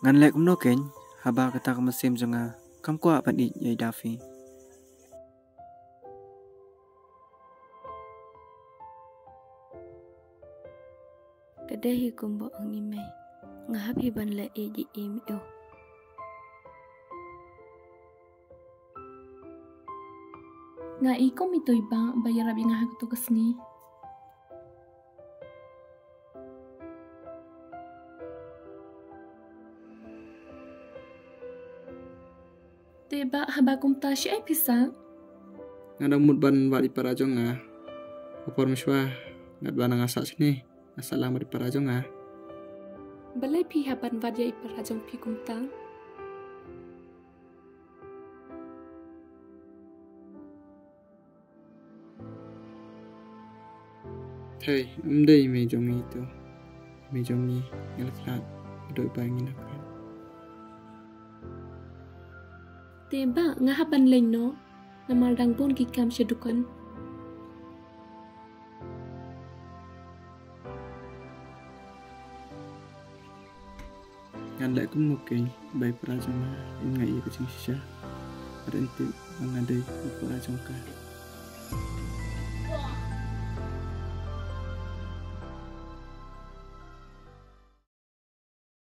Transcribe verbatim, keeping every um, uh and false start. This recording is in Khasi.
Ngan leh kumno keiñ, haba kata ka mynsiem jong nga kam kwah ban ïeit ïa i Daffy. Ka dei hi kumba ong i mei, nga hap hi ban leh ïeit ïa i mei. Nga i kum i toi ba ba ïarap ïa nga ha kato ka sngi. Te ba haba kumta shi ai pisa. Nga da mut ban wad i para jong nga. Ka por mynshuwa ngat ba na nga sah sini. Nga sah lang bad i para jong nga. Balei phi hap ban wad ïa i para jong phi kumta? Thei, ym dei mei jong ngi tu. Mei jong ngi, ngi la khlad. Doi ba ngi la khlad. Te ba nga hap ban leit noh. Namar dang bun ki kam sha dukan. Ngan leh kumno keiñ, ba i para jong nga, in nga ïa ka jingshisha. Bad in tip ba nga dei i para jong ka.